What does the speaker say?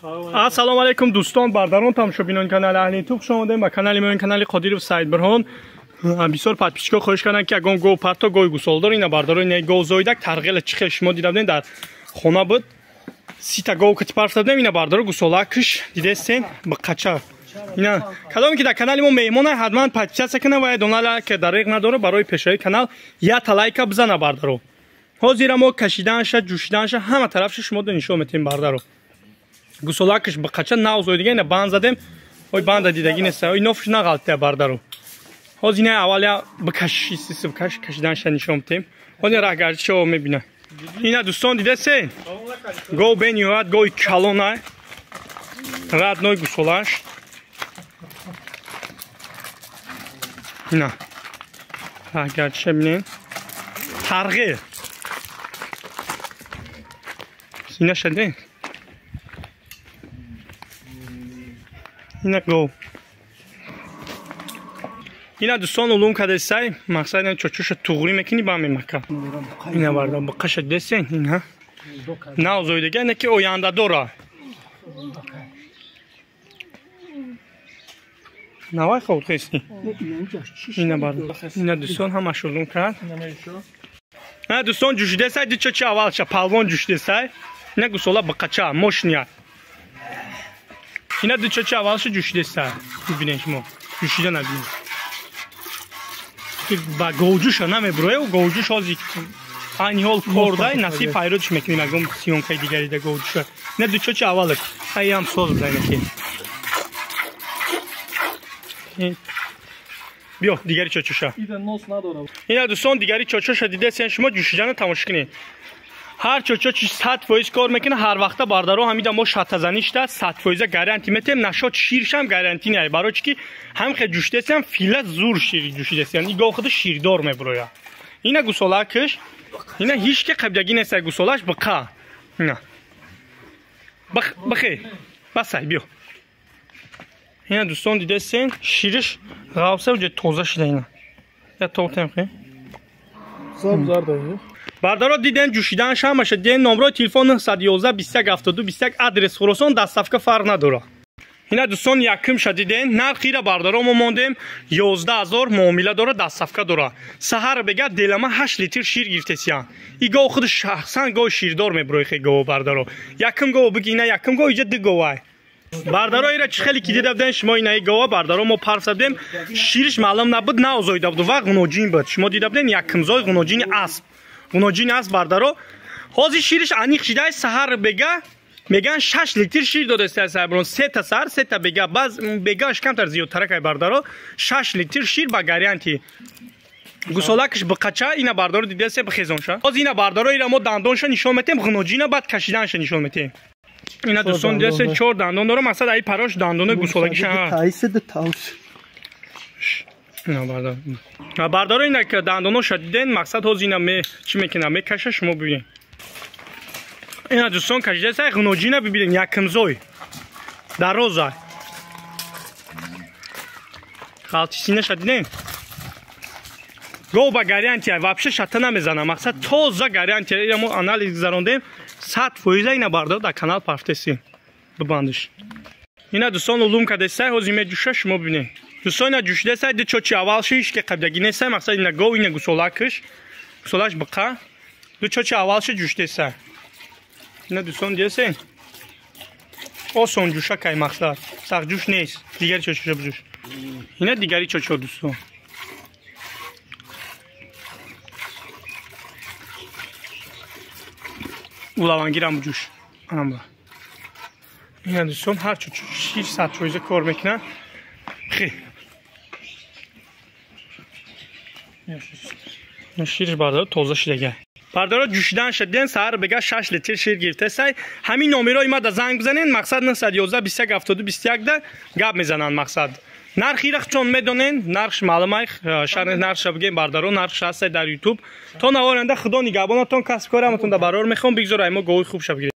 Ассалому алайкум дӯстон, бардарон, тамошобинони канали Аҳли Ютуб, хуш омадем ба канали мо, канали Қодиров Саидбурҳон. Бисёр подписчикҳо хоҳиш карданд, ки ягон гов парто, гови гусолдор. Ина бардарон, ина гов зоидак тарғела чӣ хел шумо дида будем, дар хона буд. 30 та гов кати парфта будем. Ина бардаро, гусолакш дидестен, биқача. Ина кадоме ки дар канали мо меҳмона, ҳатман подписаться кунад ва дона лайк дариқ надора, барои пешаи канал як лайка бизана бардаро. Ҳозира мо кашиданша, ҷӯшиданша, ҳама тарафша шумо нишон метем бардаро. Гусолакш биқача, нав зоидига. Ина банд задем, ой банда дидагӣ нест, ой нофш нағалтия бардаро. Ҳозир ина аввал я бикаш, бикаш, кашиданша нишон метем. Ҳозир раҳгардишо мебина. Ина дӯстон, дидесе, гов бениҳоят гови калона, родной гусолаш. Ина раҳгардиша бинен, тарғе инаша диден. Ина гов, ина дӯстон, улум кадесай, мақсад ина чочуша туғрӣ мекунӣ, ба мемака. Ина барда, биқаша дидесен, ина нав зоидага, ина ки оянда дора. Навай хоб хести. Ина барда, ина дӯстон, ҳамаш улум кард. Ина дӯстон, ҷӯшидесай, ди чочи аввалша палвон ҷӯшидесай. Ина гусола биқача, мошния. Ина ду чочи аввалша ҷӯшидесай, бибинед шумо, ҷӯшида набинед, ба говҷӯша намебуроя. Говҷӯш ҳозир айни ҳол кордай, насиб пайродиш мекунем ягон съёмкаи дигари да говҷӯша. Ина ду чочи аввалаш айам соз буда. Ки биё дигари чочоша. Ина дӯстон, дигари чочоша дидесен шумо, ҷӯшидана тамошо кунед. Ҳар чочо чи 100% кор мекунад ҳар вақта бардаро. Ҳамида мо шатазанӣ шуда 100% гарантӣ метем. Нашод ширшам гарантӣ не, барои чӣ ки ҳам хел ҷӯшидесиам, фила зур шир ҷӯшидесиам. И гов худ ширдор мебурояд. Ина гусолакш, ина ҳеч ки қабдагӣ нест, гусолаш биқа. Ина бихе, басай, биё. Ина дӯстон, дидесен, шириш ғавса уҷа тоза шуда. Ина я тотем хе. Бардаро, диден, ҷӯшиданаш ҳамаша диден. Номрои телефон 911 21 72 21, адрес Хуросон, доставка фарқ надора. Ина дӯстон, якумша диден. Нархира бардаро мо мондем 11 000, муомила дора, доставка дора. Саҳар бега делама 8 литр шир гирифтесиян. И гов худ шахсан гови ширдор мебурои. Хе гов бардаро, якум гов биги. Ина якум гов, иҷа ду говай бардаро. Ира чӣ хеле ки дида будем шумо, инаи гова бардаро, мо парф задем, шириш маълум набуд, наозоида буд ва ғуноҷин буд. Шумо дида будем, якумзои ғуноҷини асп, ғуноҷини асп бардаро. Ҳозир шириш аниқ шидай, саҳар бега меган 6 литр шир додааст саҳиброн, сета саҳар, сета бега, баъз бегааш камтар зиёдтаракай бардаро. 6 литр шир ба гарантӣ. Гусолакш биқача. Ина бардаро, дидасе, бихезонша. Ҳозир ина бардаро, ира мо дандонша нишон метем, ғуноҷина, баъд кашиданша нишон метем. Ина дӯстон, дидасе, чор дандон дора, мақсад аи парош дандонои гусолагиша. Бардаро, ина дандоноша диден, мақсад ҳозир ина чӣ мекунам, мекаша, шумо бибинед. Ина дӯстон, кашидаса, ғуноҷина бибинед, якумзой, дароза, халти синаша диден. Гов ба гарантия, вообще шата намезана, мақсад тоза гарантия. Ина мо анализ гузарондем, 100%. Ина бардор, дар канал пафтеси, бибандиш. Ина дӯстон, улум кадесай, ҳозир меҷӯша, шумо бибинед. Дӯстон, ина ҷӯшидасай, ду чочи аввал шиш ки қабдагӣ несай, мақсад ина гов, ина гусолакш, гусолаш биқа, ду чочи аввал ши ҷӯшидесай. Ина дӯстон, дидесен, осон ҷӯша кай, мақсад сахтҷӯш нест. Дигари чочоша биҷӯш. Ина дигари чочо, дӯстон. Улавангирам буҷӯш. Ина дӯстон, ҳар чочо шир 100% кор мекунад. Хе шириш бардоро тоза шидага. Бардоро, ҷӯшиданша диден, саҳар бега 6 литр шир гирифтесай. Ҳамин номерои ма да занг бизанен, мақсад 911 21 72 21 да гап мезананд. Мақсад нархи чон медонен, нархш маълумай, шар нархша бигем бардаро, нархш ҳастай дар Ютуб. То наворанда, худо нигаҳбонатон, касб кораматон да барор мехоҳам, бигзор ай мо гови хуб ша бигиред.